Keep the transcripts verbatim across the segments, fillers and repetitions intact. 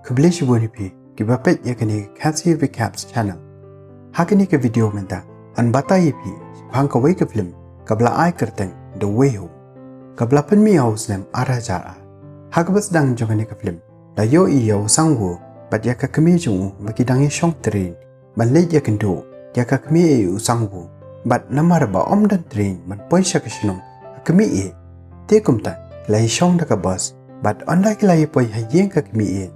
Khublei shibun ïa phi kiba peit ïa kane ka Khasi Recaps channel. Ha kane ka video mynta ngan batai ïa phi shaphang kawei ka film kaba la ai kyrteng The Way Home, kaba la pynmih ha u snem ar hajar ar. Ha kaba sdang jong kane ka film la ïohi ïa u Sang-woo bad ïa ka kmie jong u ba ki dang ïashong train ban leit ïakynduh ïa ka kmie ïeit u Sang-woo, bad namar ba ym don train ban poi sha ka shnong ka kmie ïeit, te kumta ki la ïashong da ka bus. Bad ynda ki la ïapoi ha ïing ka kmie ïeit,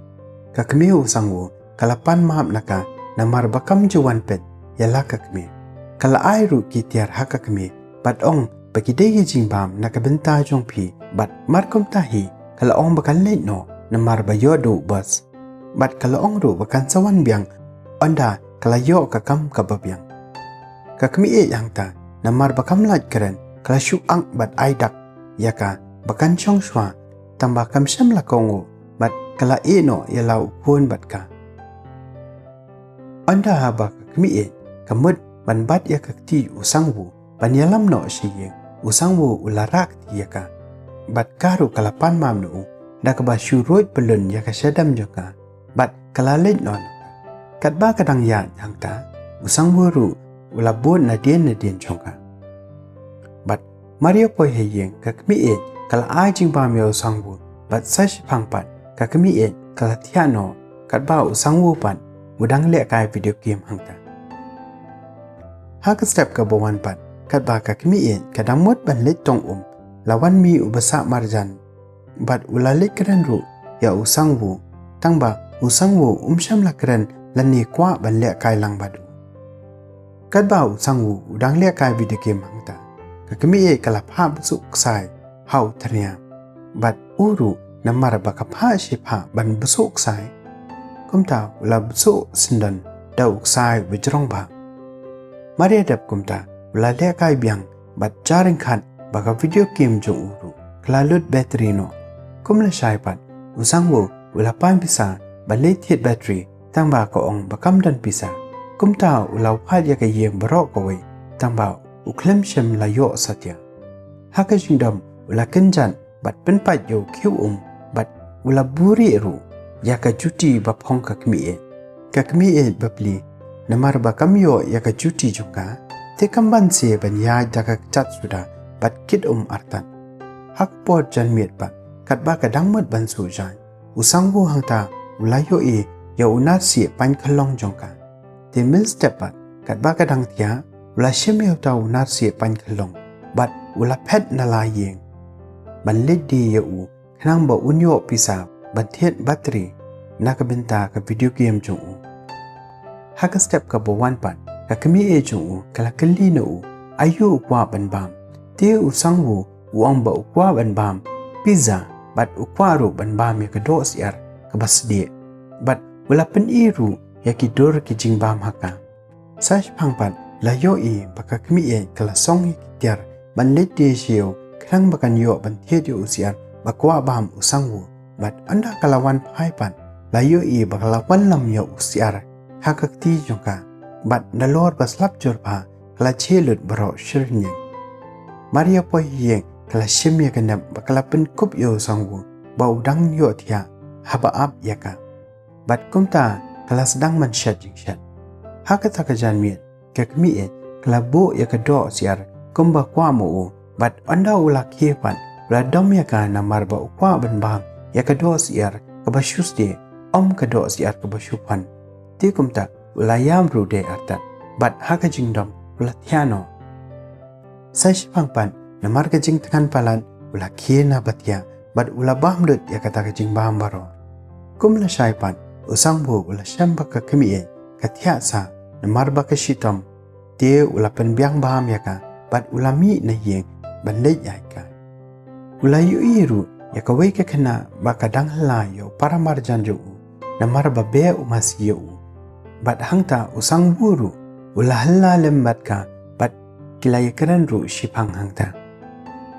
ka kmie u Sang-woo ka la pan map na ka, namar ba kam ju wan peit ïa la ka kmie. Ka la ai ruh ki tiar ha ka kmie bad ong ba ki dei ki jingbam na ka bynta jong phi, bad mar kumta hi ka la ong ba kan leit noh namar ba ïoh duh bus. Bad ka la ong ruh ba kan sa wan biang ynda ka la ïoh ka kam kaba biang. Ka kmie ïeit hangta namar ba kam lait kren ka la shu ang bad ai dak ïa ka ba kan shong shuwa, tangba kam shym la kohnguh bad ka la ïeh noh ïa la u khun bad ka. Ynda haba ka kmie ïeit ka mut ban bat ïa ka kti u Sang-woo ban ïalam noh sha ïing, u Sang-woo u la rah kti ïa ka. Bad ka ruh ka la pan map na u da kaba shu ruid pyllun ïa ka shadem jong ka bad ka la leit noh. Katba ka dang ïaid hangta, u Sang-woo ruh u la bud nadien nadien jong ka. Bad mar ïapoi ha ïing ka kmie ïeit ka la ai jingbam ïa u Sang-woo, bad sa shiphang pat ka kmie ïeit ka la thiah noh, katba u Sang-woo pat u dang lehkai video game hangta. Ha ka step kaba wan pat, katba ka kmie ïeit ka dang mut ban leit tong um, la wan mih u bsah marjan bad u la leit kren ruh ïa u Sang-woo, tangba u Sang-woo um shym la kren lane kwah ban lehkai lang bad u. Katba u Sang-woo u dang lehkai video game hangta, ka kmie ïeit ka la phah bsuh ksai ha u thyrnia, bad u ruh namar ba ka phah shi phah ban bsuh ksai, kumta u la bsuh syndon da u ksai ba jrong bha. Mar ïa dep kumta u la lehkai biang bad jar ryngkat ba ka video game jong u ruh ka la lut battery noh. Kum lashai pat u Sang-woo u la pan pisa ban leit thied battery, tangba ka ong ba kam don pisa. Kumta u la wad ïa ka ïing baroh kawei, tangba u khlem shym la ïoh satia. Ha ka jingdom u la kynjat bad pynpait ïa u khiew um bad u la buhrieh ruh ïa ka juti ba phong ka kmie ïeit. Ka kmie ïeit bapli, namar ba kam ïoh ïa ka juti jong ka, te kam banse ban ïaid da ka kjat suda bad kit um artat. Ha ka por janmiet pat, katba ka dang mut ban suh jaiñ, u Sang-woo hangta u la ïohi ïa u narsieh pain khyllong jong ka. Te mynstep pat, katba ka dang thiah, u la shim ïa uta u narsieh pain khyllong bad u la phet na la ïing ban leit die ïa u, khnang ba un ïoh pisa ban thied battery na ka bynta ka video game jong u. Ha ka step kaba wan pat, ka kmie ïeit jong u ka la kylli na u aïu u kwah ban bam. Te u Sang-woo u ong ba u kwah ban bam pizza, bad u kwah ruh ban bam ïa ka doh syiar kaba sdieh, bad u la pyni ruh ïa ki dur ki jingbam ha ka. Sa shiphang pat la ïohi ba ka kmie ïeit ka la song ïa ki tiar ban leit die sha ïew, khnang ba kan ïoh ban thied ïa u syiar ba kwah bam u Sang-woo. Bad ynda ka la wan phai pat, la ïohi ba ka la wanlam ïa u syiar ha ka kti jong ka. Bad nalor ba slap jur bha, ka la jhieh lut baroh shi rynïeng. Mar ïapoi ha ïing, ka la shim ïa ka nep bad ka la pynkup ïa u Sang-woo ba u dang ïohthiah haba ap ïa ka. Bad kumta ka la sdang ban shet jingshet. Ha kata ka janmiet, ka kmie ïeit ka la buh ïa ka doh syiar kumba kwah ma u, bad ynda u la khie pat, u la dom ïa ka namar ba u kwah ban bam ïa ka doh syiar kaba shu sdieh, ym ka doh syiar kaba shu phon. Te kumta u la ïam ruh de artat, bad ha ka jingdom u la thiah noh. Sa shiphang pat, namar ka jingthngan palat, u la khie na ba thiah bad u la bam lut ïa kata ka jingbam baroh. Kum lashai pat, u Sang-woo u la shem ba ka kmie ïeit ka thiah sah namar ba ka shitom. Te u la pynbiang bam ïa ka bad u la mih na ïing ban leit ïaid kai. U la ïohi ruh ïa kawei ka khynnah ba ka dang hylla ïa u para marjan jong u namar ba beh u masi ïa u. Bad hangta u Sang-woo ruh u la hylla lem bad ka, bad ki la ïakren ruh shiphang hangta.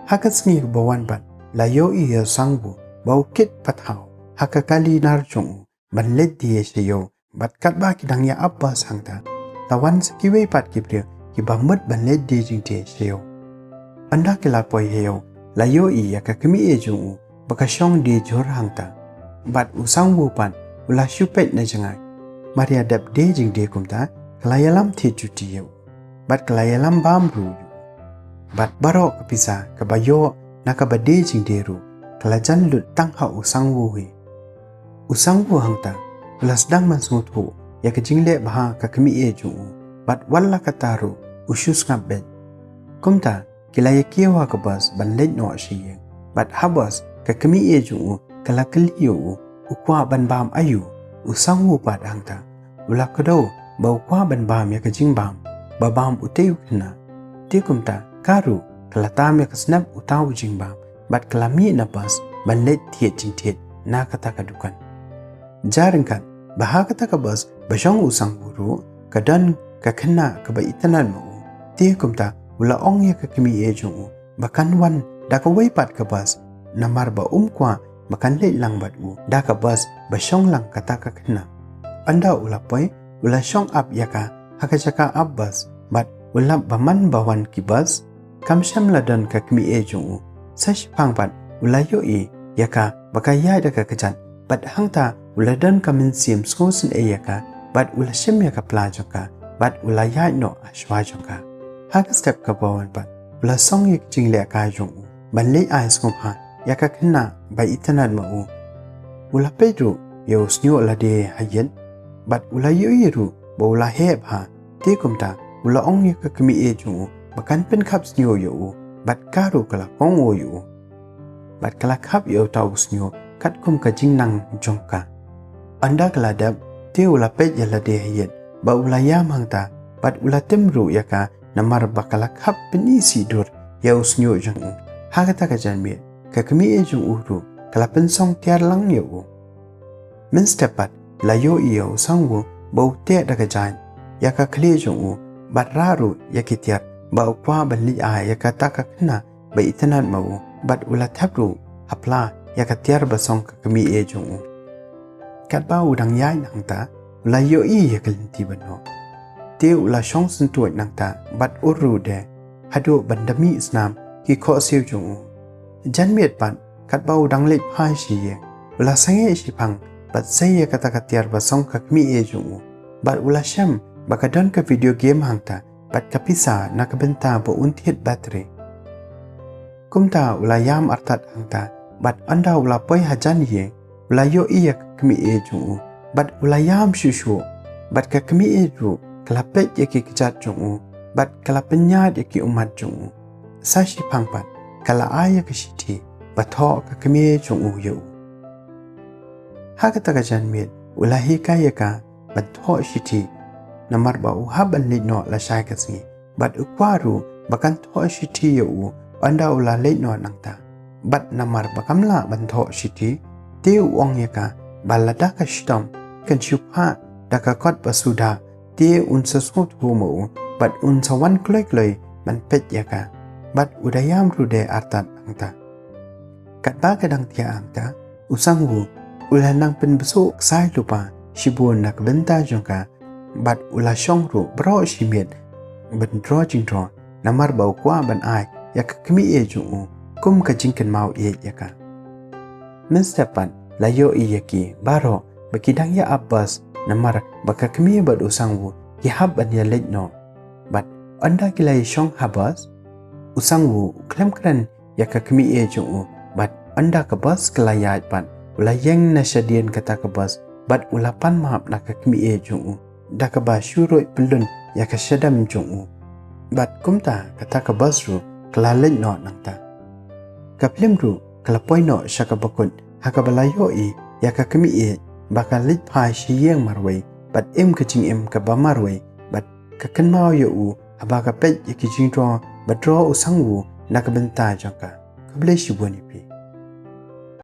Ha ka sngi kaba wan pat, la ïohi ïa u Sang-woo ba u kit pathaw ha ka kali nar jong u ban leit die sha ïew, bad katba ki dang ïa ap bus hangta, la wan sa kiwei pat ki briew kiba mut ban leit die jingdie sha ïew. Ynda ki la poi ha ïew, la ïohi ïa ka kmie ïeit jong u ba ka shong die jhur hangta. Bad u Sang-woo pat u la shu peit na jngai. Mar ïa dep die jingdie kumta, ka la ïalam thied juti ïa u. Bad ka la ïalam bam ruh ïa u. Bad baroh ka pisa kaba ïoh na kaba die jingdie ruh, ka la jan lut tang ha u Sangwoo hi. U Sangwoo hangta u la sdang ban sngewthuh ïa ka jingleh bha ka kmie jong u, bad wat la katta ruh u shu sngap beit. Kumta ki la ïa kiew ha ka bus ban leit noh sha ïing. Bad ha bus ka kmie jong u ka la kylli ïa u, u kwah ban bam aïu. U Sangwoo pat hangta u la kdew ba u kwah ban bam ïa ka jingbam ba bam utei u khynnah. Te kumta ka ruh ka la tam ïa ka snep uta u jingbam, bad ka la mih na bus ban leit thied jingthied na kata ka dukan. Jar ryngkat ba ha kata ka bus ba shong u Sangwoo ruh, ka don ka khynnah kaba itynnad ma u. Te kumta u la ong ïa ka kmie jong u ba kan wan da kawei pat ka bus, namar ba um kwah ba kan leit lang bad u da ka bus ba shong lang kata ka khynnah. Ynda u la poi, u la shong ap ïa ka ha ka jaka ap bus, bad u lap ba man ba wan ki bus, kam shym la don ka kmie jong u. Sa shiphang pat u la ïohi ïa ka ba ka ïaid da ka kjat, bad hangta u la don ka mynsiem sngewsynei ïa ka, bad u la shim ïa ka pla jong ka, bad u la ïaid noh ha shuwa jong ka. Ha ka step kaba wan pat u la song ïa ka jingleh ka jong u ban leit ai sngewbha ïa ka khynnah ba itynnad ma u. U la peit ruh ïa u shñiuh lade ha ïit, bad u la ïohi ruh ba u la heh bha. Te kumta u la ong ïa ka kmie jong u ba kan pynkhap shñiuh ïa u, bad ka ruh ka la kohnguh ïa u, bad ka la khap ïa uta u shñiuh katkum ka jingnang jong ka. Ynda ka la dep, te u la peit ïa lade ha ïit ba u la ïam hangta, bad u la tim ruh ïa ka, namar ba ka la khap pyni sih dur ïa u shñiuh jong u. Ha kata ka janmiet ka kmie jong u ruh ka la pynsong tiar lang ïa u. Mynstep pat la ïohi ïa u Sangwoo ba u teh da ka jaiñ ïa ka khlieh jong u, bad rah ruh ïa ki tiar ba u kwah ban leit ai ïa kata ka khynnah ba itynnad ma u, bad u la thep ruh ha pla ïa ka tiar ba song ka kmie jong u. Katba u dang ïaid hangta u la ïohi ïa ka lynti ba noh. Te u la shong syntuid nangta bad ur ruh de, haduh ban da mih snam ki khohsiew jong u. Janmiet pat katba u dang leit phai sha ïing, u la sangeh shiphang bad sei ïa kata ka tiar ba song ka kmie jong u, bad u la shem ba ka don ka video game hangta bad ka pisa na ka bynta ba un thied battery. Kumta u la ïam artat hangta, bad ynda u la poi hajan ïing u la ïohi ïa ka kmie jong u, bad u la ïam shuh shuh. Bad ka kmie ruh ka la peit ïa ki kjat jong u, bad ka la pynïaid ïa ki ummat jong u. Sa shiphang pat ka la ai ïa ka shithi ba thoh ka kmie jong u ïa u. Ha kata ka janmiet u la hikai ïa ka ban thoh shithi, namar ba u hap ban leit noh lashai ka sngi, bad u kwah ruh ba kan thoh shithi ïa u ynda u la leit noh nangta. Bad namar ba kam lah ban thoh shithi, te u ong ïa ka ba lada ka shitom kan shu phah da ka kot ba suda, te un sa sngewthuh ma u bad un sa wan kloi kloi ban peit ïa ka. Bad u da ïam ruh de artat hangta. Katba ka dang thiah hangta, u Sangwoo u la nang pynbsuh ksai lypa shibun na ka bynta jong ka, bad u la shong ruh baroh shi miet ban draw jingdraw, namar ba u kwah ban ai ïa ka kmie jong u kum ka jingkynmaw ïeit ïa ka. Mynstep pat la ïohi ïa ki baroh ba ki dang ïa ap bus, namar ba ka kmie bad u Sangwoo ki hap ban ïa leit noh. Bad ynda ki la ïa shong ha bus, u Sangwoo u khlem kren ïa ka kmie jong u. Bad ynda ka bus ka la ïaid pat, u la ïeng na shadien kata ka bus, bad u la pan map na ka kmie jong u da kaba shu ruid pyllun ïa ka shadem jong u. Bad kumta kata ka bus ruh ka la leit noh nangta. Ka phlim ruh ka la poi noh sha kaba kut, ha kaba la ïohi ïa ka kmie ba ka leit phai sha ïing marwei bad im ka jingim kaba marwei, bad ka kynmaw ïa u haba ka peit ïa ki jingdraw ba draw u Sangwoo na ka bynta jong ka. Khublei shibun ïa phi.